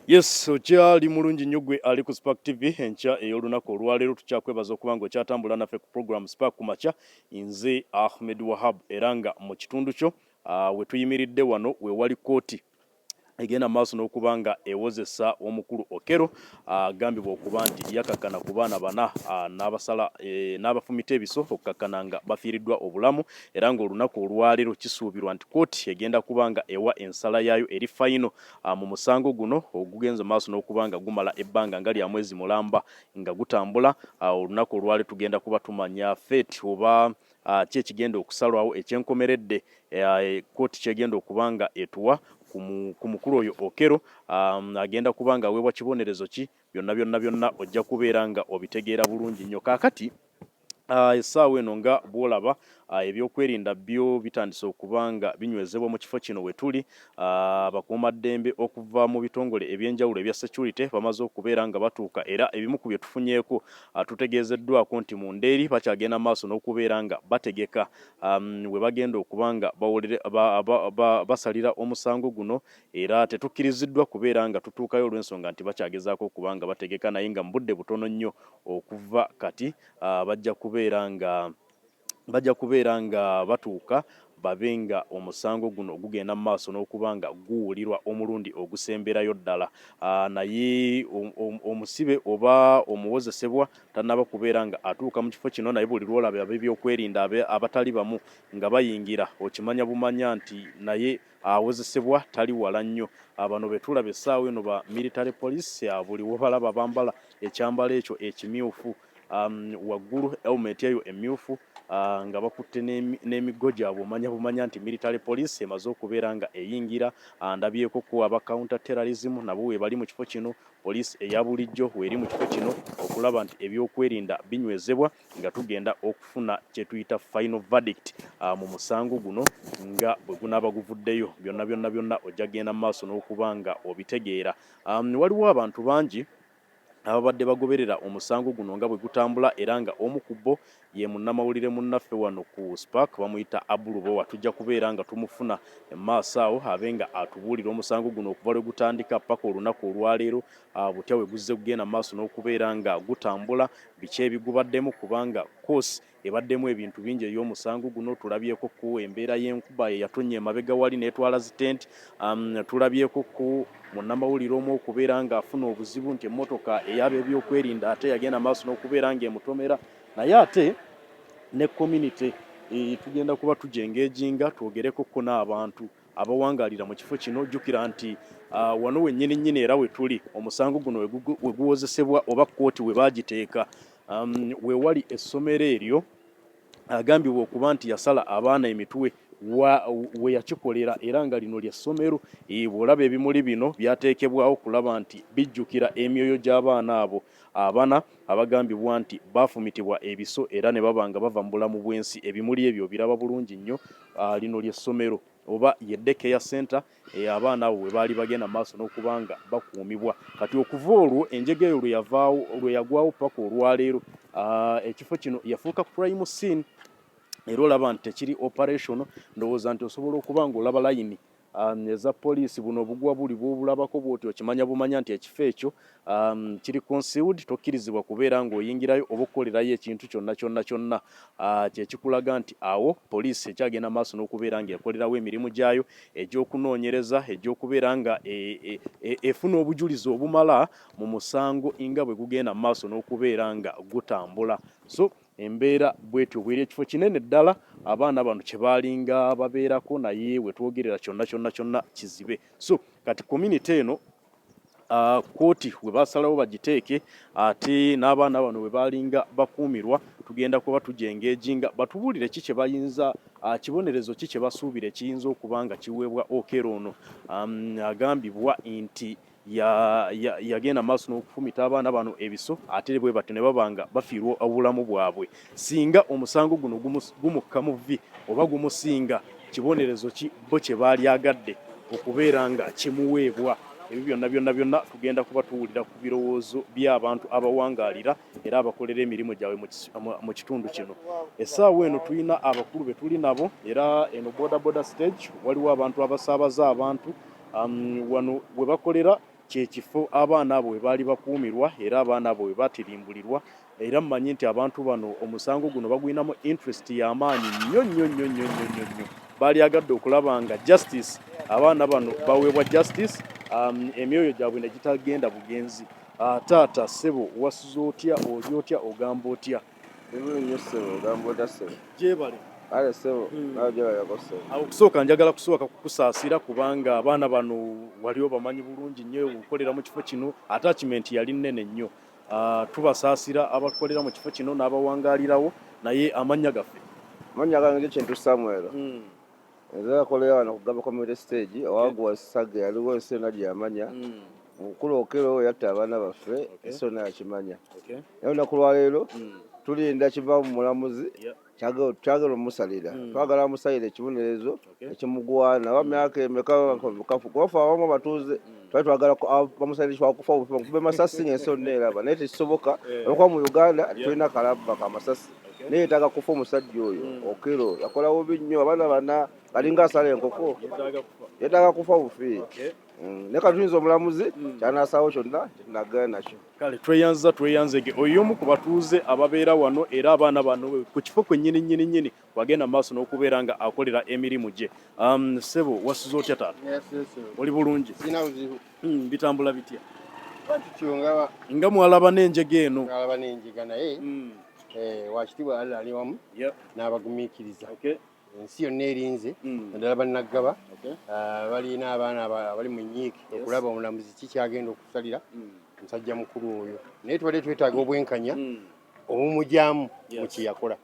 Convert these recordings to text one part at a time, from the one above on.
Yes, okyali mulungi nnyo gwe ali ku Spark TV enkya ey'olunaku olwaleero. Tukyakwebaza okuba nga okyatambula naffe ku program Spark ku makya. Nze Ahmed Wahab, era nga mu kitundu kyo we tuyimiridde wano we wali kkooti egenda maaso n'okuba nga ewozesa omukulu Okello, agambibwa okuba nti yakakkana ku baana bana n'abasala n'abafumita ebiso okukakkana nga bafiiriddwa obulamu. Era ng'olunaku olwaleero kisuubirwa nti kkooti egenda kuba nga ewa ensala yaayo eri final mu musango guno ogugenze maaso n'okuba nga gumala ebbanga nga lya mwezi mulamba nga gutambula. Olunaku olwaleero tugenda kuba tumanya fate oba ki ekigenda okusalwawo ekyenkomeredde, kkooti kyegenda okuba nga etuwa ku mukulu oyo Okello. Agenda kuba nga aweebwa kibonerezo ki? Byonna byonna byonna ojja kubeera nga obitegeera bulungi nnyo. Kaakati essaawa eno nga bw'olaba, ebyokwerinda byo bitandise okuba nga binywezebwa mu kifo kino we tuli. Abakuumaddembe okuva mu bitongole ebyenjawulo ebya security bamaze okubeera nga batuuka, era ebimu ku bye tufunyeeko, tutegeezeddwako nti mu ndeeri bakyagenda maaso n'okubeera nga bategeka we bagenda okuba nga basalira omusango guno, era tetukkiriziddwa kubeera nga tutuukayo olw'ensonga nti bakyagezaako okuba nga bategeka. Naye nga mu budde butono nnyo okuva kati, bajja kubeera nga batuuka, babe nga omusango guno gugenda mu maaso n'okuba nga guwulirwa omulundi ogusemberayo ddala. Naye omusibe oba omuwozesebwa tannaba kubeera nga atuuka mu kifo kino, naye buli lwolaba ab'ebyokwerinda abatali bamu nga bayingira, okimanya bumanya nti naye awozesebwa tali wala nnyo. Bano be tulaba essaawa eno ba military police. Buli wobalaba bambala ekyambalo ekyo ekimyufu, waggulu helmet eyo emyufu, nga bakutte n'emiggo gyabwe, omanya bumanya nti military police emaze okubeera nga eyingira. Ndabyeko ku aba counter terrorism nabo we bali mu kifo kino. Poliisi eya bulijjo weeri mu kifo kino okulaba nti ebyokwerinda binywezebwa nga tugenda okufuna kye tuyita final verdict mu musango guno nga bwe gunaaba guvuddeyo. Byonna byonna byonna ojja kugenda mu maaso n'okuba nga obitegeera. Waliwo abantu bangi ababadde bagoberera omusango guno nga bwe gutambula, era nga omu ku bo ye munnamawulire munnaffe wano ku Spark, bamuyita Abulubowa. Tujja kubeera nga tumufuna emaaso awo abe nga atubuulira omusango guno okuva lwe gutandika paka olunaku olwaleero, butya we guzze kugenda maaso n'okubeera nga gutambula, biki ebigubaddemu, kubanga course ebaddemu ebintu bingi ey'omusango guno. Tulabyeko ku embeera y'enkuba eyatonnya emabega wali n'etwala zitenti. Tulabyeko ku munnamawulire omu okubeera ng'afuna obuzibu nti emmotoka ey'ab'ebyokwerinda ate yagenda maaso n'okubeera ng'emutomera. Naye ate ne community tugenda kuba tugyengejinga, twogereko ko n'abantu abawangalira mu kifo kino. Jjukira nti wano wennyini nnyini era we tuli omusango guno we guwozesebwa oba kkooti we baagiteeka, we wali essomero eryo agambibwa okuba nti yasala abaana emitwe we yakikolera, era nga lino lyessomero. Bw'olaba ebimuli bino byateekebwawo kulaba nti bijjukira emyoyo gy'abaana abo abana abagambibwa nti baafumitibwa ebiso era ne baba nga bava mu bulamu bw'ensi. Ebimuli ebyo biraba bulungi nnyo. Lino lyessomero oba ye daycare center abaana abo bwe baali bagenda maaso n'okuba nga bakuumibwa. Kati okuva olwo enjega eyo lwe yavaawo, lwe yagwawo, paka olwaleero, ekifo kino yafuuka crime scene, era olaba nti tekiri operation. Ndowooza nti osobola okuba ng'olaba layini eza poliisi, buno obugwa buli bwobulabako bwoti, okimanya bumanya nti ekifo ekyo kiri concealed, tokkirizibwa kubeera ng'oyingirayo oba okukolerayo ekintu kyonna kyonna kyonna. Kyekikulaga nti awo poliisi ekyagenda maaso n'okubeera ng'ekolerawo emirimu gyayo egy'okunoonyereza, egy'okubeera nga efuna obujulizi obumala mu musango nga bwe gugenda maaso n'okubeera nga gutambula. So embeera bwetyo bweri. Ekifo kinene ddala abaana bano kye baalinga babeerako, naye wetwogerera kyonna kyonna kyonna kizibe. So kati community eno, kooti we basalawo bagiteeke, ate n'abaana bano we baalinga bakuumirwa, tugenda kuba tugyengejinga batubuulire ki kye bayinza, kibonerezo ki kye basuubira ekiyinza okuba nga kiweebwa Okello ono, agambibwa nti yagenda maaso n'okufumita abaana bano ebiso, ate bwe batyo ne baba nga bafiirwa obulamu bwabwe. Singa omusango guno gumukka mu vvi oba gumusinga, kibonerezo ki bo kye baalyagadde okubeera nga kimuweebwa? Ebyo byonna byonna byonna tugenda kuba tuwulira ku birowoozo by'abantu abawangaalira era abakolera emirimu gyabwe mu kitundu kino. Essaawa eno tulina abakulu be tuli nabo, era eno boda boda stage waliwo abantu abasaabaza abantu, wano we bakolera. Kye kifo abaana abo we baali bakuumirwa era abaana abo we batirimbulirwa era mmanyi nti abantu bano omusango guno bagulinamu interest ya maanyi nnyo nnyo nnyo nnyo nnyo nnyo nnyo. Baalyagadde okulaba nga justice, abaana bano baweebwa justice, emyoyo gyabwe ne gitagenda bugenzi. Taata ssebo wasuze otya, oli otya, ogamba otya? Ndi bulungi nnyo ssebo, ogamba otya ssebo? Gyebale. Kale ssebo, naawe gyebaleko ssebo. Awo okusooka njagala kusooka kukusaasira kubanga abaana bano wali obamanyi bulungi nnyo, okolera mu kifo kino, attachment yali nnene nnyo. Tubasaasira abakolera mu kifo kino n'abawangaalirawo, naye amannya gaffe? Amannya gange nze Kintu Samuel. Nze akolera wano ku Gaba Community Stage, owagwa Sage yaliwo ensi yonna gye yamanya. Mukulu Okello yatta abaana baffe, ensi yonna yakimanya. Naye olunaku lwaleero tulinda kiva mu mulamuzi kyagala omusalira. Twagala amusalire ekibonerezo ekimugwana oba myaka emeka kuba ffe abamu abatuuze twali twagala bamusalire kyakufa bufi bamukube masasi ng'ensi yonna eraba, naye tekisoboka olwokuba mu Uganda tulina kalabba ka masasi. Naye yeetaaga kufa omusajja oyo. Okello yakola bubi nnyo, abaana bana alinga asala enkoko, yeetaaga kufa bufi. Naye kati tuyinza omulamuzi ky'anaasawo kyonna kyetunagenda nakyo. Kale tweyanza tweyanzege oyo omu ku batuuze ababeera wano era abaana bano ku kifo kwennyini nnyini nnyini wagenda mu maaso n'okubeera nga akolera emirimu gye. Ssebo wasuze otya taata? Oli bulungi? Sirina buzibu. Bitambula bitya? Tutyo nga nga mwalaba n'enjega eno. Mwalaba n'enjega naye wakitiibwa Allah ali wamu n'abagumiikiriza. Ensi yonna erinze naddala bannaggaba balina abaana abali mu nnyiike okulaba omulamuzi ki kyagenda okusalira musajja mukulu oyo, naye tubadde twetaaga obwenkanya obumugyamu mu kye yakola.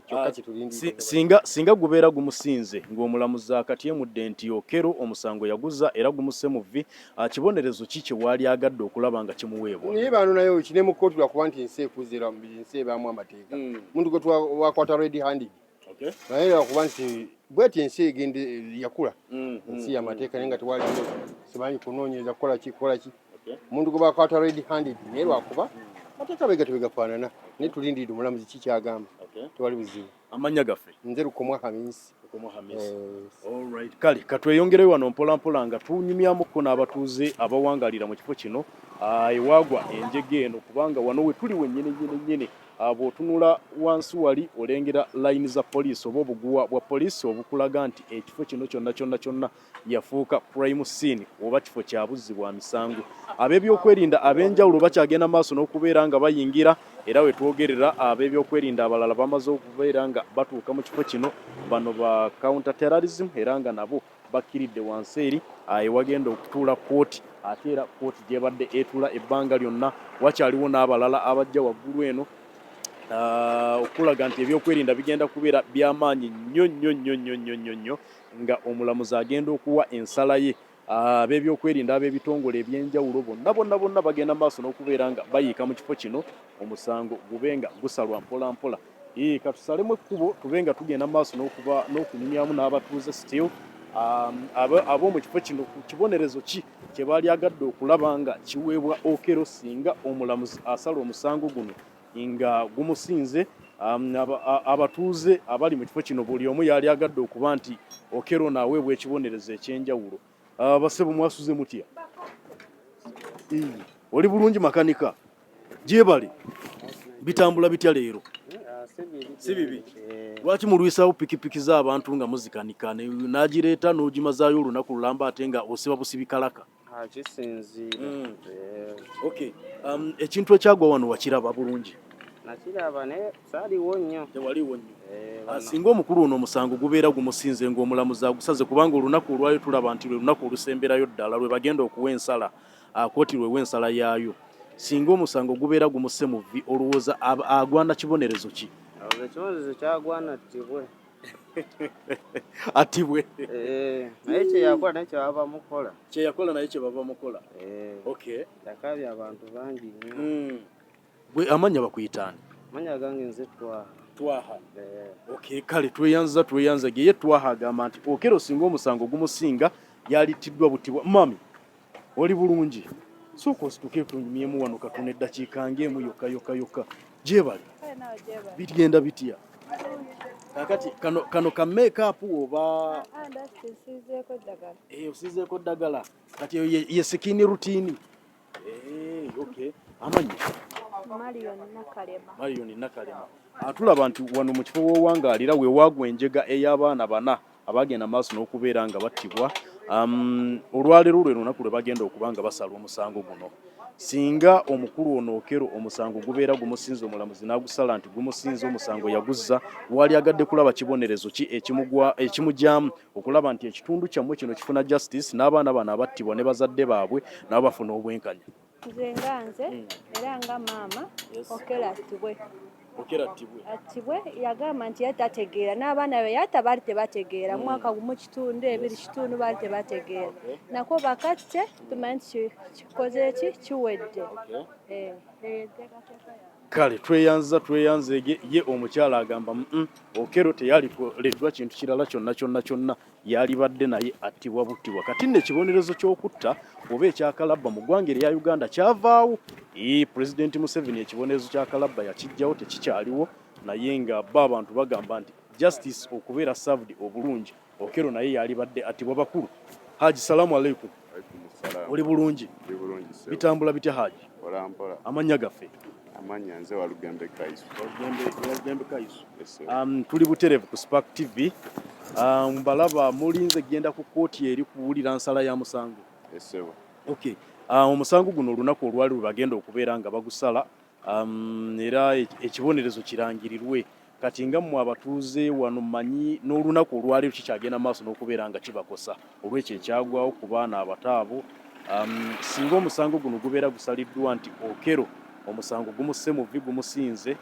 Kyokka kye tulindira. Singa gubeera gumusinze ng'omulamuzi akatyemudde nti Okello omusango yaguza era gumuse mu vvi, kibonerezo ki kye waali agadde okulaba nga kimuweebwa? Naye bano nayo kine mu kkooti lwakuba nti ensi ekuze era ensi ebaamu amateeka. Omuntu gwe wakwata red handed. Naye lwakuba nti bweti ensi egenda yakula, ensi y'amateeka, naye nga tewaliwo simanyi kunoonyereza kukola ki kukola ki. Omuntu gwe bakwata red handed, naye lwakuba amateeka bwe gatyo bwe gafaanana, naye tulindiridde omulamuzi ki kyagamba, tewali buzibu. Amannya gaffe? Nze Lukomwa Hamisi. Lukomwa Hamisi. Alright. Kale katweyongereyo wano mpola mpola nga tunyumyamukko n'abatuuze abawangalira mu kifo kino ewaagwa enjega eno, kubanga wano we tuli wennyini nnyini nnyini. Bw'otunula wansi wali olengera layini za poliisi oba obuguwa bwa poliisi obukulaga nti ekifo kino kyonna kyonna kyonna yafuuka crime scene oba kifo kya buzzi bwa misango. Ab'ebyokwerinda ab'enjawulo bakyagenda maaso n'okubeera nga bayingira, era we twogerera ab'ebyokwerinda abalala bamaze okubeera nga batuuka mu kifo kino. Bano ba counter terrorism era nga nabo bakkiridde wansi eri ewagenda okutuula kkooti, ate era kkooti gy'ebadde etuula ebbanga lyonna. Wakyaliwo n'abalala abajja waggulu eno okulaga nti ebyokwerinda bigenda kubeera by'amaanyi nnyo nnyo nnyo nnyo nnyo nnyo nnyo nga omulamuzi agenda okuwa ensala ye. Ab'ebyokwerinda ab'ebitongole eby'enjawulo bonna bonna bonna bagenda maaso n'okubeera nga bayiika mu kifo kino, omusango gube nga gusalwa mpola mpola. Katusalemu ekkubo tube nga tugenda maaso n'okunyumyamu n'abatuuze still ab'omu kifo kino ku kibonerezo ki kye baalyagadde okulaba nga kiweebwa Okello singa omulamuzi asala omusango guno nga gumusinze. Abatuuze abali mu kifo kino buli omu yalyagadde okuba nti Okello naaweebwa ekibonerezo eky'enjawulo. Basebo mwasuze mutya? Oli bulungi makanika? Gyebale. Bitambula bitya leero? Si bibi. Lwaki mulwisaawo pikipiki z'abantu nga muzikanika n'agireeta n'ogimazaayo olunaku lulamba ate nga osiba busibi kalaka? Kisinziira. Okay. Ekintu ekyagwa wano wakiraba bulungi? Nakiraba naye saaliwo nnyo. Tewaliwo nnyo. Singa omukulu ono omusango gubeera gumusinze ng'omulamuzi agusaze, kubanga olunaku olwayo tulaba nti lwe lunaku olusemberayo ddala lwe bagenda okuwa ensala, kkooti lwewa ensala yaayo. Singa omusango gubeera gumusse mu vvi, olowooza agwana kibonerezo ki? Ekibonerezo kyagwana attibwe. Attibwe. Naye kye yakola naye kye baba bamukola. Kye yakola naye kye baba bamukola. Okay. Yakaabya abantu bangi nnyo. Gwe amannya bakuyita ani? Amannya gange nze Twaha. Twaha. Okay, kale tweyanza tweyanza ye Twaha agamba nti Okello singa omusango gumusinga yalittiddwa butibwa. Mami, oli bulungi? Sooka osituke tunyumyemu wano katono eddakiika ng'emu yokka yokka yokka. Gyebale. Bigenda bitya? Kakati kano kano ka make up oba Ah, nsiizeeko ddagala. Eh, osiizeeko ddagala. Kati eyo ye skin routine. Eh, okay. Amannya? Marion Nakalema. Marion Nakalema. Atulaba nti wano mu kifo w'owangaalira we waagwa enjega ey'abaana bana abagenda maaso n'okubeera nga battibwa. Olwaleero lwe lunaku lwe bagenda okuba nga basala omusango guno. Singa omukulu ono Okello omusango gubeera gumusinze, omulamuzi n'agusala nti gumusinze, omusango yaguzza, waalyagadde kulaba kibonerezo ki ekimugyamu okulaba nti ekitundu kyammwe kino kifuna justice n'abaana bano abattibwa ne bazadde baabwe nabo bafuna obwenkanya? Nze nga nze era nga maama, Okello attibwe. Okello attibwe. Attibwe. Yagamba nti ye tategeera, n'abaana be yatta baali tebategeera. Mwaka gumu kitundu, ebiri kitundu, baali tebategeera. Nako bakatte, tumanyi nti kikoze ki, kiwedde. Eh, enteekateeka yange. Kale tweyanza tweyanzeege. Ye omukyala agamba Okello teyalikoleddwa kintu kirala kyonna kyonna kyonna, yalibadde naye attibwa buttibwa. Kati nno ekibonerezo ky'okutta oba ekyakalabba mu ggwanga erya Uganda kyavaawo. Pulezidenti Museveni ekibonerezo kyakalabba yakiggyawo, tekikyaliwo, naye nga bo abantu bagamba nti justice okubeera served obulungi, Okello naye yalibadde attibwa. Bakulu, Haji, salamu aleikum. Oli bulungi? Bitambula bitya, Haji? Mpola mpola. Amannya gaffe? Amannya nze Walugembe Kaisu. Walugembe Kaisu. Tuli butereevu ku Spark TV. Mbalaba mulinze genda ku kkooti eri kuwulira nsala ya musango. Esebo. Okay. Omusango guno olunaku olwali lwe bagenda okubeera nga bagusala, era ekibonerezo kirangirirwe. Kati nga mmwe abatuuze wano, mmanyi n'olunaku olwaleero kikyagenda maaso n'okubeera nga kibakosa olw'ekyo ekyagwawo ku baana abato abo. Singa omusango guno gubeera gusaliddwa nti Okello omusango gumusse muvi, gumusinze,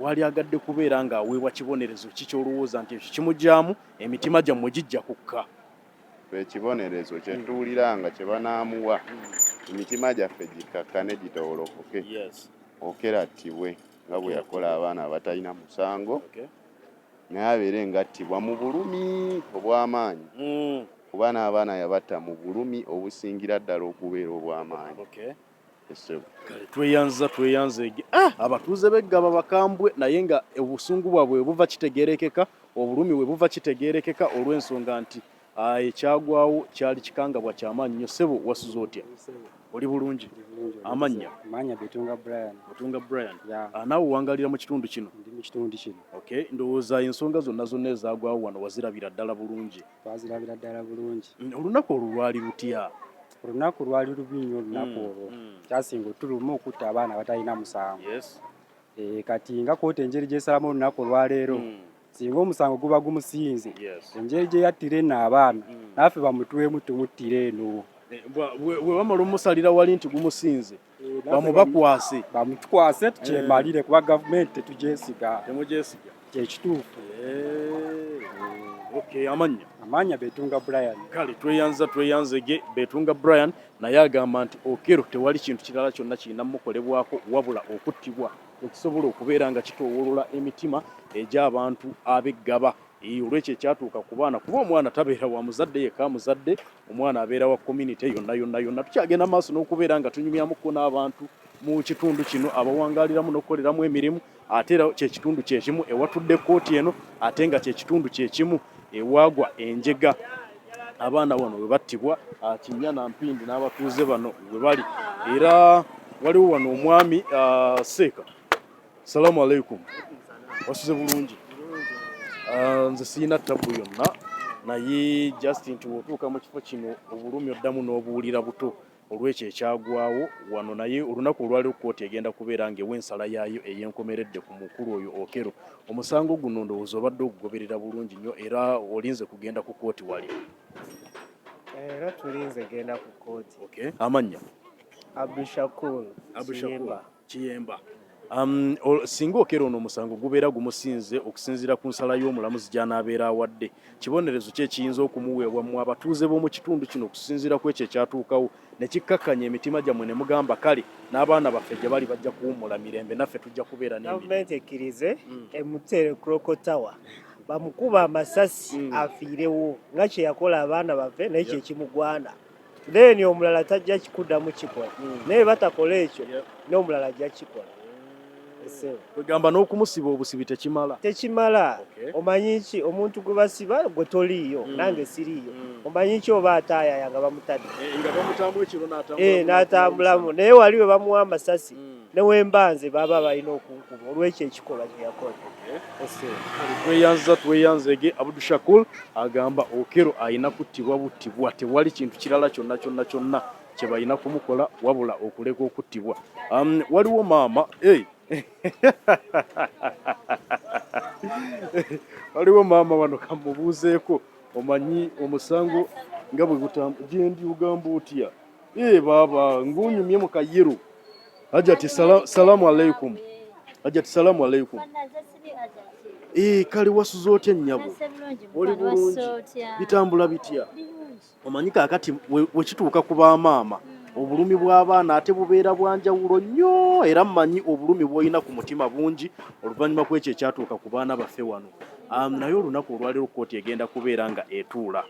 walyagadde kubeera ng'aweebwa kibonerezo ki ky'olowooza nti ekyo kimugyamu emitima gyammwe gijja kukka? Ekibonerezo kye tuwulira nga kye banaamuwa, emitima gyaffe gikkakkane, gitowolokoke. Okello attibwe nga bwe yakola abaana abatalina musango, naye abeere ng'attibwa mu bulumi obw'amaanyi, kuba n'abaana yabatta mu bulumi obusingira ddala okubeera obw'amaanyi. Esebo. Kale tweyanza tweyanzeege. Abatuuze b'eggaba bakambwe, naye nga obusungu bwabwe bwe buva kitegeerekeka, obulumi bwe buva kitegeerekeka, olw'ensonga nti ekyagwawo kyali kikangabwa kyamaanyi nnyo. Ssebo, wasuze otya? Oli bulungi? Amannya? Manya Betunga Brian. Otunga Brian. Ya. Naawe owangalira mu kitundu kino? Ndi mu kitundu kino. Okay, ndowooza ensonga zonna zonna ezaagwawo wano wazirabira ddala bulungi. Twazirabira ddala bulungi. Olunaku olwo lwali lutya? Olunaku lwali lubi nnyo olunaku olwo. Kyasinga otuluma okutta abaana abatalina musango. Eh, kati nga kooti engeri gyesalamu olunaku olwaleero, singa omusango guba gumusinze, engeri gye yattira eno abaana, naffe bamutuwemu tumuttire eno. Eh, bwe bamala omusalira wali nti gumusinze, bamubakwase? Bamutukwase tukyemalire, kuba gavumenti tetugyesiga. Temugyesiga. Kyekituufu. Okay, amannya? Amanya Betunga Brian. Kale tweyanza tweyanzege. Betunga Brian naye agamba nti Okello tewali kintu kirala kyonna kirina mukolebwako wabula okuttibwa, ekisobola okubeera nga kitoowolola emitima egy'abantu ab'eggaba. Olwekyo ekyatuuka ku baana, kuba omwana tabeera wa muzadde yekka muzadde, omwana abeera wa community yonna yonna yonna. Tukyagenda maaso n'okubeera nga tunyumyamuko n'abantu mu kitundu kino abawangaaliramu n'okukoleramu emirimu, ate era kyekitundu kyekimu ewatudde kkooti eno, ate nga kyekitundu kyekimu ewaagwa enjega abaana wano we battibwa. Kinnya na mpindi n'abatuuze bano we bali, era waliwo wano omwami. Seeka, salamu aleikum. Wasuze bulungi? Nze siyina tabu yonna, naye just nti wotuuka mu kifo kino obulumi oddamu n'obuwulira buto olw'ekyo ekyagwawo wano. Naye olunaku olwaliwo kkooti egenda kubeera ng'ewa ensala yaayo ey'enkomeredde ku mukulu oyo Okello. Omusango guno ndowooza obadde ogugoberera bulungi nnyo, era olinze kugenda ku kkooti wali? Era tulinze genda ku kkooti. Okay. Amannya? Abdushakur. Abdushakur. Kiyemba. Kiyemba. Singa Okello ono omusango gubeera gumusinze okusinziira ku nsala y'omulamuzi gy'anaabeera awadde, kibonerezo ki ekiyinza okumuweebwa mmwe abatuuze b'omu kitundu kino okusinziira ku ekyo ekyatuukawo ne kikkakkanya emitima gyammwe ne mugamba, kale n'abaana baffe gye bali bajja kuwummula mirembe, naffe tujja kubeera n'emirembe? Gavumenti ekkirize emuteere Clock Tower, bamukuba amasasi afiirewo nga kye yakola abaana baffe, naye kyekimugwana. Then omulala tajja kikuddamu kikola, naye batakola ekyo, n'omulala ajja kikola. Kwegamba n'okumusiba obusibi tekimala. Tekimala. Omanyi ki omuntu gwe basiba gwe toliiyo mm. nange siriiyo mm. omanyi ki oba ataayaya nga bamutadde eh, nga bamutaamu ekiro eh, n'atambulamu naye wali we bamuwa amasasi mm. ne wemba nze baba balina okunkuba olw'ekyo ekikolwa kye yakola. Tweyanza tweyanzege Abdu Shakur agamba Okello alina kuttibwa buttibwa tewali kintu kirala kyonna kyonna kyonna kye balina kumukola wabula okuleka okuttibwa. Um, waliwo maama hey. waliwo maama wano kamubuuzeeko omanyi omusango nga bwe gutambula gyendi ogamba otya ee baaba ng'onyumye mu kayiru Hajati salamu aleikum. Hajati salamu aleikum. Eh, kale wasuze otya nnyabo? Oli bulungi? Bitambula bitya? Omanyi kaakati wekituuka ku bamaama obulumi bw'abaana ate bubeera bwa njawulo nnyo era mmanyi obulumi bw'olina ku mutima bungi oluvannyuma kw'ekyo ekyatuuka ku baana baffe wano. Um, naye olunaku olwaleero kkooti egenda kubeera nga etuula.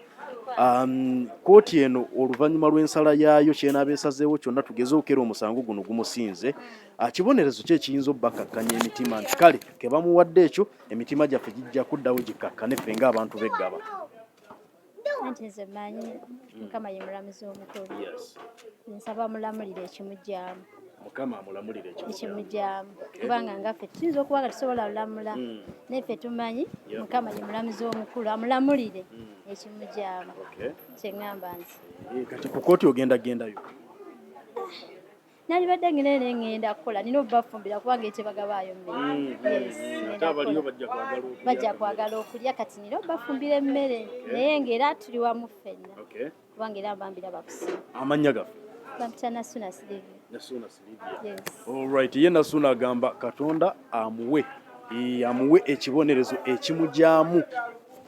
Um, kkooti eno oluvannyuma lw'ensala yaayo kyenaaba esazeewo kyonna tugeze okera omusango guno gumusinze ah, kibonerezo ki ekiyinza obbakakkanya emitima nti kale kebamuwadde ekyo emitima gyaffe gijja kuddawo gikkakkane ffe ng'abantu b'eggaba. Anti nze manyi Mukama ye mulamuzi omukulu. Nsaba amulamulire ekimugyamu. Mukama amulamulire ekimugyamu kubanga nga ffe tuyinza okuba nga tusobola lulamula mm. naye ffe tumanyi Mukama ye mulamuzi omukulu amulamulire mm. ekimugyamu kyeŋŋamba nze. Eh, kati ku kooti ogenda gendayo? Nalibadde ngenda naye ngenda kukola nina obubafumbira kubanga ekyebagabaayo mmere mm. bajja kwagala okulya kati nina obubafumbira emmere naye ngaera tuli wamu ffenna kubanga era mbambira bakusiba amannya gaffe bampita Nasuna Silivia. Nasuna Silivia. Yes. All right. Ye Nasuna agamba Katonda amuwe amuwe ekibonerezo ekimugyamu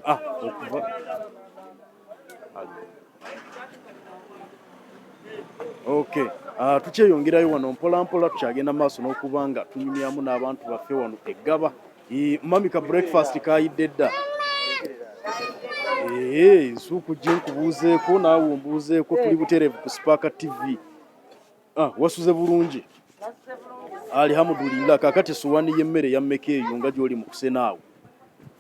ah, okuva Okay. Uh, tukyeyongerayo wano mpola mpola tukyagenda maaso n'okuba nga tunyumyamu n'abantu baffe wano eggaba mami ka breakfast kayidde dda ee nsuuku gye nkubuuzeeko naawe ombuuzeeko tuli butereevu ku Spark TV. Ah, wasuze bulungi? Alihamudulillah. Kakati essowaani y'emmere yammeka eyo nga gy'oli mu kusena awo?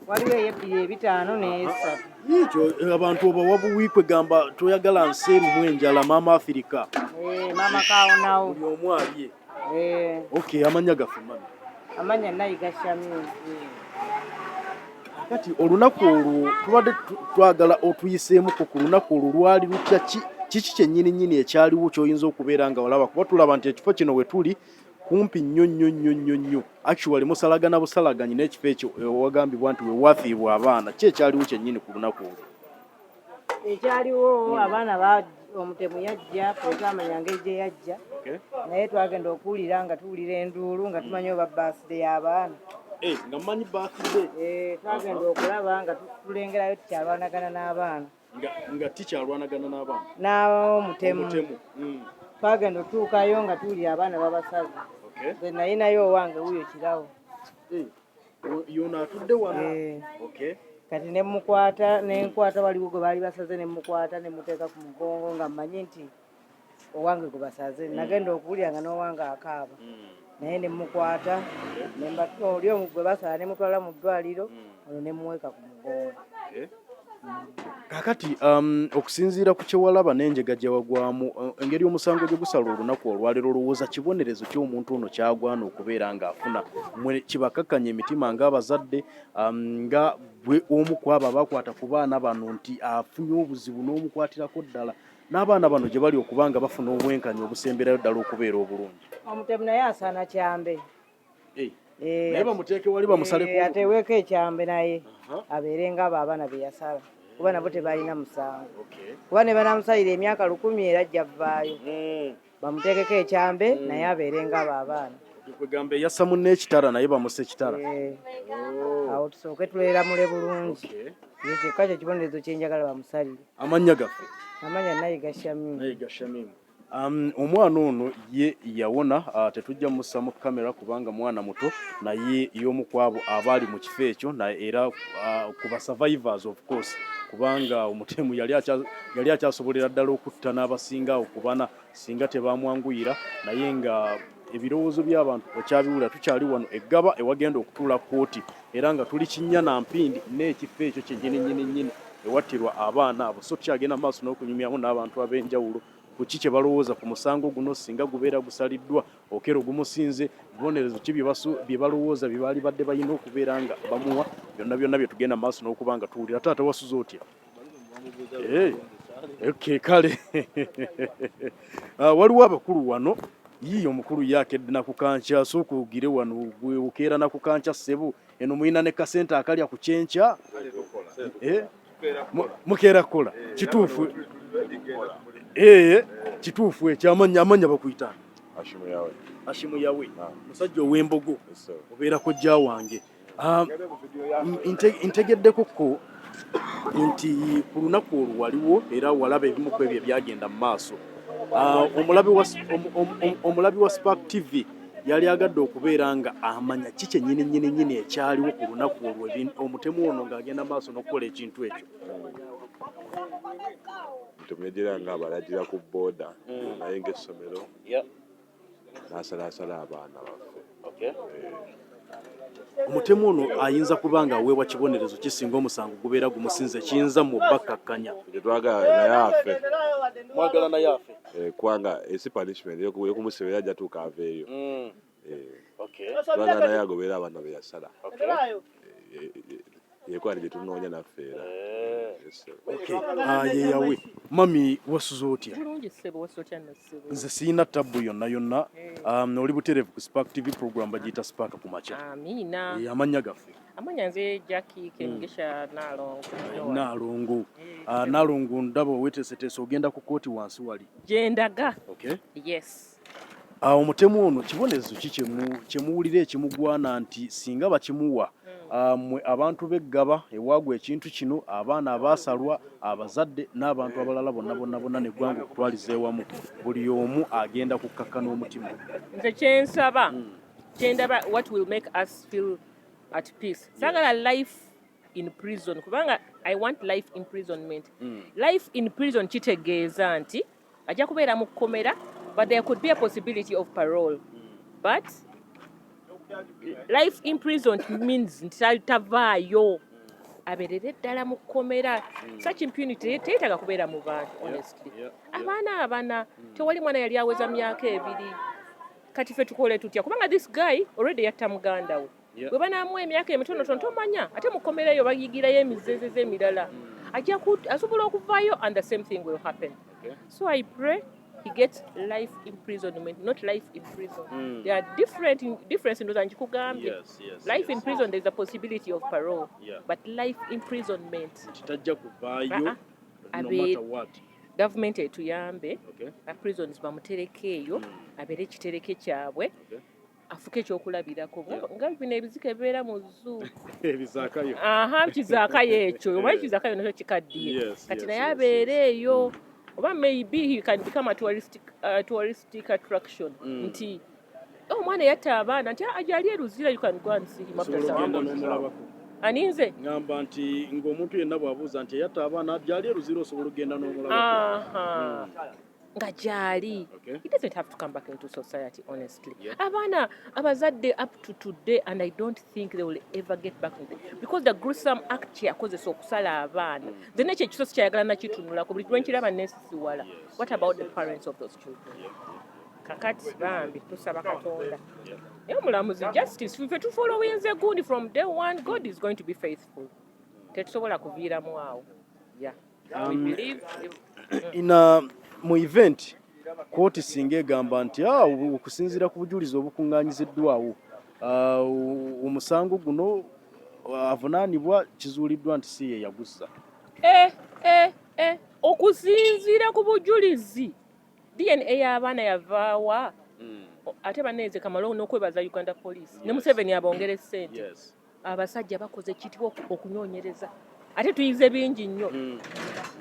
Waliwo eyebbiri ebitaano n'esatu. Ekyo eh, abantu obawa buwi kwegamba toyagala nsi erumu enjala maama Afirika. Eh, maama kawonawo. Buli omu alye. Eh. Okay, amannya gaffe mami. Amannya Nayiga Shamim. Kati olunaku olwo tubadde twagala otuyiseemuko ku lunaku olwo lwali lutya kiki kyennyini nnyini ekyaliwo ky'oyinza okubeera nga olaba kuba tulaba nti ekifo kino we tuli kumpi nnyo nnyo nnyo nnyo nnyo actually musalagana busalaganyi n'ekifo ekyo ewagambibwa nti we wafiibwa abaana ki ekyaliwo kyennyini ku lunaku olwo? Ekyaliwo abaana omutemu yajja tetwamanya ngeri gye yajja naye twagenda okuwulira nga tuwulira enduulu nga tumanyi oba baaside y'abaana eh, nga mumanyi baaside eh, twagenda okulaba nga tulengerayo tikyalwanagana n'abaana nga tikyalwanagana n'abaana n'omutemu mm. twagenda otuukayo nga tuwulira abaana babasaze nze nayinayo owange wuyo kirawo eh. Yono atudde wano. Eh. Okay. Kati ne mukwata ne nkwata waliwo gwe baali basaze ne mukwata ne muteeka ku mugongo nga mmanyi nti owange gwe basaze. Mm. Nagenda okuwulira nga n'owange akaaba. Mm. Naye ne mukwata ne oli omu gwe basala ne mutwala mu ddwaliro mm. ono ne muweeka ku mugongo. Okay. Kakati um, okusinziira ku kyewalaba n'enjega gye wagwamu uh, engeri omusango gye gusala olunaku olwaleero olowooza kibonerezo ki omuntu ono kyagwana okubeera ng'afuna mwe kibakakkanya emitima ng'abazadde um, nga gwe omu ku abo abakwata ku baana bano nti afunye obuzibu n'omukwatirako ddala n'abaana bano gye bali okuba nga bafuna obwenkanya obusemberayo ddala okubeera obulungi. Omutemu naye asaana kyambe. Eh, eh, naye bamuteeke wali bamusaleko eh, ateweeko ekyambe naye abeere nga abo abaana be yasala kuba nabo tebalina musango kuba ne banamusalira emyaka lukumi era ajja vaayo hmm. bamuteekeko ekyambe hmm. naye abeere nga abo abaana kwegamba eyassa munne ekitala naye bamusa ekitala oh. Awo tusooke tweramule bulungi ekyo kyokka kyo kibonerezo kyenjagala bamusalire. Amannya gaffe? Amannya Nayiga Shamimu. Nayiga Shamimu. Um, omwana ono ye yawona uh, tetujja mussa mu kamera kubanga mwana muto naye y'omu ku abo abaali mu kifo ekyo naye era uh, ku ba survivors of course kubanga omutemu yali akyasobolera ddala okutta n'abasinga awo ku bana singa tebamwanguyira naye nga Ebirowoozo by'abantu okyabiwulira. Tukyali wano e Ggaba ewagenda okutuula kkooti era nga tuli kinnya na mpindi n'ekifo ekyo kyennyini nnyini nnyini ewattirwa abaana abo. So tukyagenda mu maaso n'okunyumyamu n'abantu ab'enjawulo ku ki kye balowooza ku musango guno singa gubeera gusaliddwa Okello gumusinze, bibonerezo ki bye balowooza bye baalibadde balina okubeera nga bamuwa, byonna byonna bye tugenda mu maaso n'okuba nga tuwulira. Taata wasuze otya? Eh, okay, kale ah, waliwo abakulu wano yiiyo omukulu ye akedde nakukankya sooka ogire wano gwe okeera nakukankya ssebo eno mulina ne kasente akalya ku kyenkya eh, mukeera kukola eh, kituufu kituufu ekyo amanya amanya bakuyita Ashimu Yawe Ashimu Yawe ah. musajja ow'embogo obeera kojja wange Ah, ntegeddeko ko nti ku lunaku olwo waliwo era walaba ebimu ku ebyo ebyagenda mu maaso. Ah, omulabi wa Spark TV yali agadde okubeera nga amanya ki kyennyini nnyini nnyini ekyaliwo ku lunaku olwo omutemu ono ng'agenda maaso n'okukola ekintu ekyo. Tumejera nga abalagira ku boda naye ng'essomero n'asalaasala abaana baffe. Eh. Omutemu ono ayinza kuba nga aweebwa kibonerezo kisinga omusango gubeera gumusinze kiyinza mu bakkakkanya. Tetwagala naye afe. Mwagala naye afe. Eh, kubanga esi punishment yokumusibira ajja tuuka aveeyo. Eh, twagala naye agoberera abaana be yasala. Yekwali gye tunoonya naffe era. Ah, yeyawe mami wasuze otya? Bulungi ssebo, wasuze otya nno ssebo? Nze siyina tabbu yonna yonna. Oli butereevu ku Spark TV program bagiyita Spark ku makya. Amiina. Amannya gaffe? Amannya nze Jackie Kemigisha Naalongo. Naalongo. Ah, Naalongo ndaba weteeseteese ogenda ku kkooti wansi wali. Gye ndaga. Okay. Yes. Ah, omutemu ono kibonerezo ki kyemuwulira ekimugwana nti singa bakimuwa ah, mmwe abantu b'eggaba ewaagwa ekintu kino abaana abaasalwa abazadde n'abantu abalala bonna bonna bonna n'eggwanga okutwaliza ewamu buli omu agenda kukkakkana omutima? Nze kyensaba kyendaba what will make us feel at peace. Saagala life in prison kubanga I want life imprisonment. Life in prison kitegeeza nti ajja kubeera mu kkomera but there could be a possibility of parole. But life imprisonment means nti tavaayo abeerere ddala mu kkomera. Such impunity teyeetaaga kubeera mu bantu honestly. Abaana abana tewali mwana yali aweza myaka 2 kati ffe tukole tutya kubanga this guy already yatta muganda we. Bwe banaamuwa emyaka emitonotono tomanya ate mu kkomera eyo bayigirayo emizezeze emirala ajja asobola okuvaayo and the same thing will happen. So I pray he gets life imprisonment, not life in prison. There are different difference ndowooza nkikugambye. Life in prison there is a possibility of parole. But life imprisonment nti tajja kuvaayo Ah, ah. no matter what. Gavumenti etuyambe prisons bamutereke eyo abeere ekitereke kyabwe afuke ekyokulabirako nga bino ebizike ebibeera mu zoo. Ebizaakayo. Aha, kizaakayo ekyo omanyi kizaakayo nakyo kikaddiye kati naye abeere eyo oba maybe he can become a touristic attraction nti omwana yatta abaana nti ah, gyali e Luzira, you can go and see him after Osobola some ogenda months. n'omulabako. Aninze? Ngamba nti ng'omuntu yenna bw'abuuza nti eyatta abaana gyali e Luzira osobola okugenda n'omulabako. Aha. Nga gyali. He doesn't have to come back into society honestly. Abaana abazadde up to today and I don't think they will ever get back into it. Because the gruesome act kye yakozesa okusala abaana nze nekyo ekiso sikyayagala nakitunulako buli lwenkiraba nesisiwala. What about the parents of those children? Kakati bambi tusaba Katonda naye omulamuzi justice ffe tufollowinze gundi from day one. God is going to be faithful, tetusobola kuviiramu awo. Yeah, we believe. Ina mu event kooti singa egamba nti ah, okusinziira ku bujulizi obukuŋŋaanyiziddwawo ah, omusango guno avunaanibwa kizuuliddwa nti si ye yagussa. Eh, eh, eh. Okusinziira ku bujulizi DNA y'abaana yavaawa ate banenze kamala n'okwebaza Uganda Police ne Museveni abongere ssente. Abasajja bakoze ekitibwa okunoonyereza ate tuyize bingi nnyo.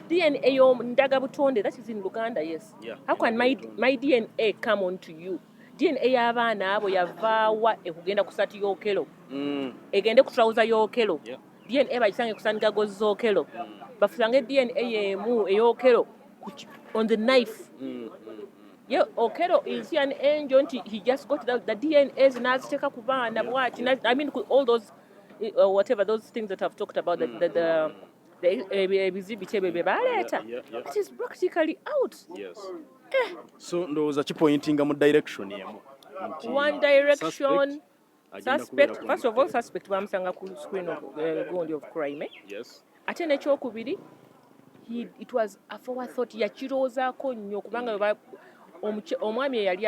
DNA y'ondaga butonde, that is in Luganda, yes. How can my DNA come on to you? DNA y'abaana abo yavaawa ekugenda ku saati y'Okello egende ku trouser y'Okello? DNA bagisange ku sangago z'Okello, basange DNA y'emu ey'Okello on the knife. Ye Okello is he an angel nti he just got the DNAs n'aziteeka ku baana bwati, I mean all those whatever those things that I've talked about, the ebizibiti ebyo bye baleeta, it is practically out. Yes. So ndowooza kipointinga mu direction emu nti One direction. Suspect agenda Suspect, kubeera first of all, suspect bamusanga ku screen of gundi of crime, eh? Ate n'ekyokubiri, it was a forward thought, yakirowoozaako nnyo kubanga omwami eyali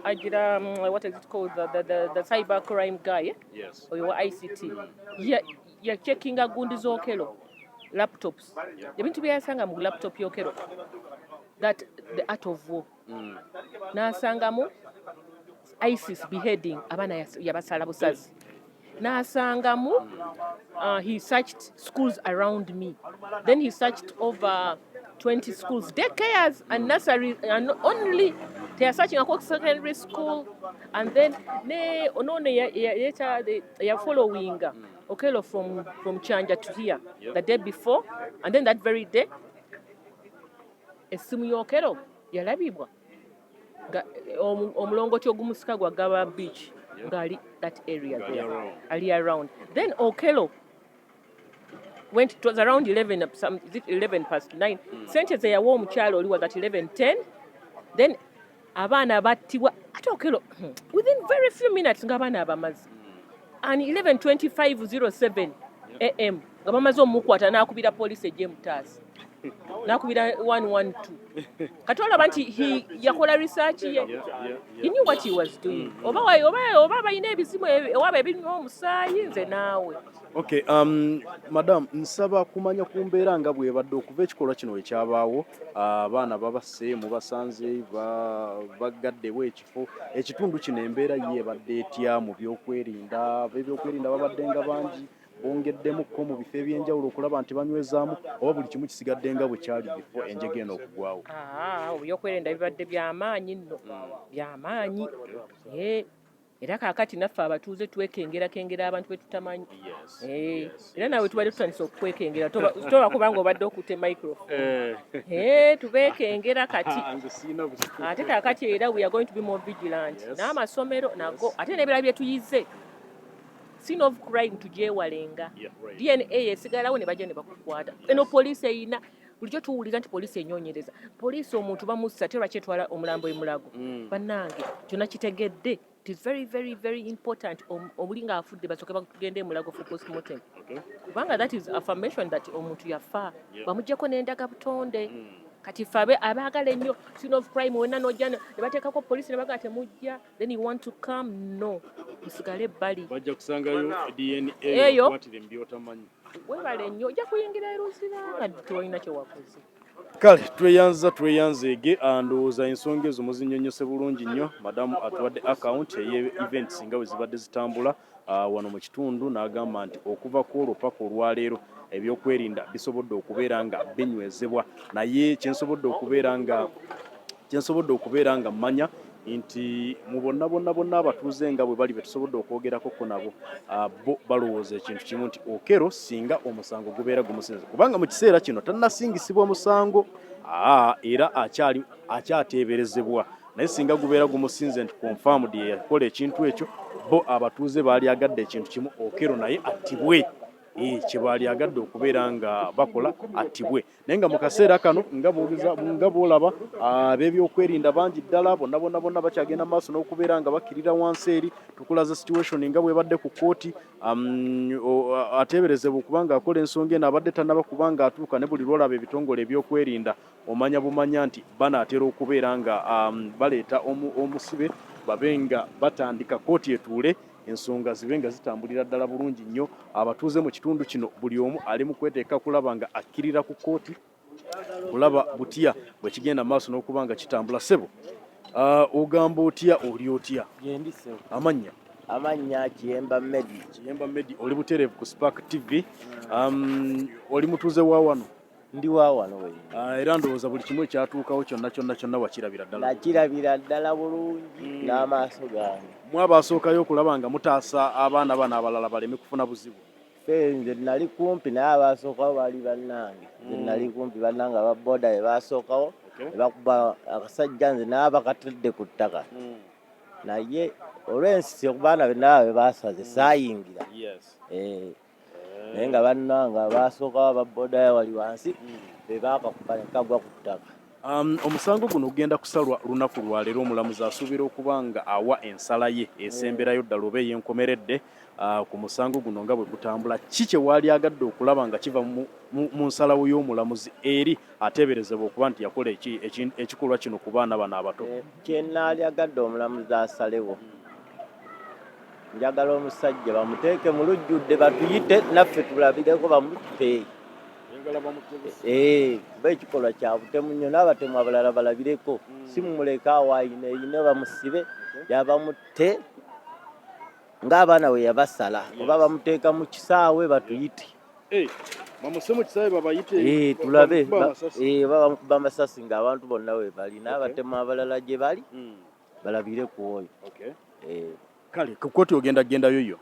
agira, what is it called, the cyber crime guy, eh? Yes. Oyo wa ICT yacheckinga gundi z'Okello, laptops, ebintu bye yasanga mu laptop y'Okello, that the art of war, n'asangamu ISIS beheading abaana, yabasala busazi, n'asangamu, he searched schools around me, then he searched over 20 schools, daycares and nurseries, and only teyasearchingako secondary school. And then ne onono yeta yafollowinga Okello from Kyanja to here the day before, and then that very day essimu y'Okello yalabibwa nga omulongoti ogumusika gwa Gaba Beach, ng'ali that area Ng'ali there. Around. Ali around. Then Okello went, it was around 11, some, is it 11 past 9, sente ze yawa omukyalo oli was at 11:10. Then abaana battibwa, ate Okello within very few minutes ng'abaana abamaze, and 11:25:07 am nga bamaze omukwata, n'akubira poliisi ejje mutaasa, n'akubira 112. Kati olaba nti yakola research ye. He knew what he was doing. Oba balina ebizimu ewaaba ebinywa omusaayi, nze naawe. Okay, madam, nsaba kumanya ku mbeera nga bw'ebadde okuva ekikolwa kino ekyabaawo, abaana babasse, mubasanze baggaddewo ekifo, ekitundu kino embeera ye ebadde etya mu byokwerinda? Ab'ebyokwerinda babadde nga bangi, bongeddemukko mu bifo ebyenjawulo okulaba nti banywezaamu, oba buli kimu kisigadde nga bwe kyali bifo enjega eno okugwawo? Ah, ebyokwerinda bibadde byamaanyi nno, byamaanyi. Eh, era kaakati naffe abatuuze twekengerakengera abantu be tutamanyi. Eh, era naawe tubadde tutandise okukwekengera, toba kubanga obadde okutte microphone. Eh, tubeekengera kati. Nze siina buzibu. Ate kaakati era we are going to be more vigilant. N'amasomero nago, ate n'ebirala bye tuyize, scene of crime tugyewalenga. DNA esigalawo ne bajja ne bakukwata. Eno poliisi eyina, bulijjo tuwulira nti poliisi enyonyereza, poliisi omuntu bamussa, te lwaki etwala omulambo emulago? Bannange, kyonna kitegedde, it is very very very important, omuli ng'afudde basooke batugende emulago for postmortem, kubanga that is affirmation that omuntu yafa. Bamugyeko n'endaga butonde. Kati ffe abaagala ennyo scene of crime wonna n'ojja ne bateekako poliisi ne bagaa temujja, then you want to come, no, musigale ebbali. Bajja kusangayo DNA. Eyo. Bakwatire mu by'otamanyi. Webale nnyo, ojja kuyingira eruzira nga tolina kyewakoze. Kale tweyanza, tweyanzeege. Ndowooza ensonga ezo muzinnyonnyose bulungi nnyo. Madamu atuwadde account eye events nga bwe zibadde zitambula wano mu kitundu, n'agamba nti okuva ku olwo paka olwaleero ebyokwerinda bisobodde okubeera nga binywezebwa. Naye kyensobodde okubeera nga mmanya nti mu bonna bonna bonna abatuuze nga bwe bali be tusobodde okwogerako ko nabo, bo balowooza ekintu kimu nti Okello singa omusango gubeera gumusinze, kubanga mu kiseera kino tannasingisibwa musango, era akyali akyateeberezebwa, naye singa gubeera gumusinze nti confirmed ye yakola ekintu ekyo, bo abatuuze baali agadde ekintu kimu, Okello naye attibwe. Kye baali agadde okubeera nga bakola, attibwe. Naye nga mu kaseera kano nga bw'olaba ab'ebyokwerinda bangi ddala, bonna bonna bonna bakyagenda maaso n'okubeera nga bakkirira wansi eri. Tukulaza situation nga bw'ebadde ku kkooti. Ateeberezebwa okuba nga akola ensonga eno abadde tannaba kuba nga atuuka, ne buli lw'olaba ebitongole ebyokwerinda omanya bumanya nti banaatera okubeera nga baleeta omusibe, babe nga batandika kkooti etuule, ensonga zibe nga zitambulira ddala bulungi nnyo. Abatuuze mu kitundu kino buli omu ali mu kweteeka kulaba nga akkirira ku kkooti, kulaba butya bwe kigenda maaso n'okuba nga kitambula. Ssebo, ogamba otya, oli otya? Gyendi ssebo. Amannya? Amannya Kiyemba Medi. Kiyemba Medi, oli butereevu ku Spark TV. Oli mutuuze wa wano? Ndi wa wano we. Era ndowooza buli kimu ekyatuukawo kyonna kyonna kyonna wakirabira ddala. Nakirabira ddala bulungi n'amaaso gange. Mwe abaasookayo okulaba nga mutaasa abaana bano abalala baleme kufuna buzibu? Ffe nze nali kumpi, naye abaasookawo baali bannange. Nze nali kumpi, bannange aba boda be baasookawo. Ne bakuba akasajja nze naaba katudde ku ttaka naye olw'ensisi okubaana be naaba be basaze saayingira. Eh, naye nga bannange abaasookawo aba boda wali wansi be baakakuba ne kagwa ku ttaka. Omusango guno gugenda kusalwa lunaku lwaleero omulamuzi asuubira okuba nga awa ensala ye esemberayo ddala oba ey'enkomeredde ku musango guno nga bwe gutambula. Ki kye waalyagadde okulaba nga kiva mu, mu, mu nsalawo y'omulamuzi eri ateeberezebwa okuba nti yakola ekikolwa kino ku baana bano abato? Eh, kye naalyagadde omulamuzi asalewo, njagala omusajja bamuteeke mu lujjudde batuyite naffe tulabireko bamutte. Eh, kuba ekikolwa kya butemu nnyo n'abatemu abalala balabireko mm. si mumuleke awo ayine yine bamusibe yabamutte ng'abaana we yabasala oba bamuteeka mu kisaawe batuyite eh, eh, tulabe oba bamukuba amasasi ng'abantu bonna we bali n'abatemu abalala gye bali mm. balabire ku oyo. Kale ku kkooti ogenda kugendayo yo?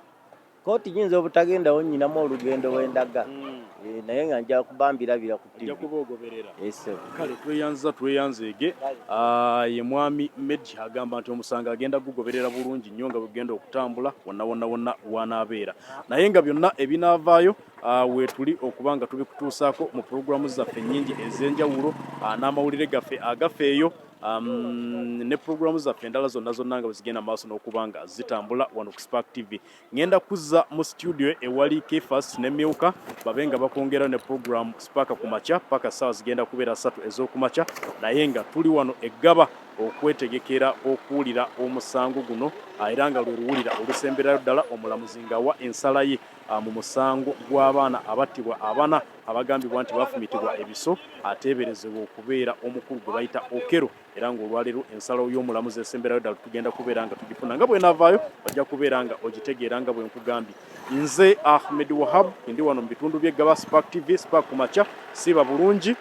Kkooti nyinza obutagendawo nnyinamu olugendo we ndaga mm. eh, naye nga nja kuba mbirabira ku TV. Ojja kuba ogoberera. Eh, Kale tweyanza tweyanzeege. Ah, ye mwami Meddie agamba nti omusango agenda gugoberera bulungi nnyo nga bwegenda okutambula wonna wonna wonna w'anaabeera naye nga byonna ebinaavaayo ah, weetuli okuba nga tubikutuusaako mu pulogulaamu zaffe nnyingi ez'enjawulo ah, n'amawulire gaffe agafa eyo um, ne pulogulaamu zaffe endala zonna zonna nga bwezigenda maaso n'okuba nga zitambula wano ku Spark TV. Ngenda kuzza mu studio ewali Kefas ne Milka babe nga bakwongera ne pulogulaamu Spark ku makya paka ssaawa zigenda kubeera ssatu ez'okumakya, naye nga tuli wano eggaba okwetegekera okuwulira omusango guno era nga lwe luwulira olusemberayo ddala omulamuzi ng'awa ensala ye mu musango gw'abaana abattibwa abana abagambibwa nti bafumitibwa ebiso ateeberezebwa okubeera omukulu gwe bayita Okello era ng'olwaleero ensalawo y'omulamuzi esemberayo ddala tugenda kubeera nga tugifuna nga bw'enaavaayo ojja kubeera nga ogitegeera nga bwe nkugambye. Nze Ahmed Wahab ndi wano mu bitundu by'e Ggaba, Spark TV, Spark ku makya, siiba bulungi,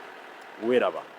weeraba.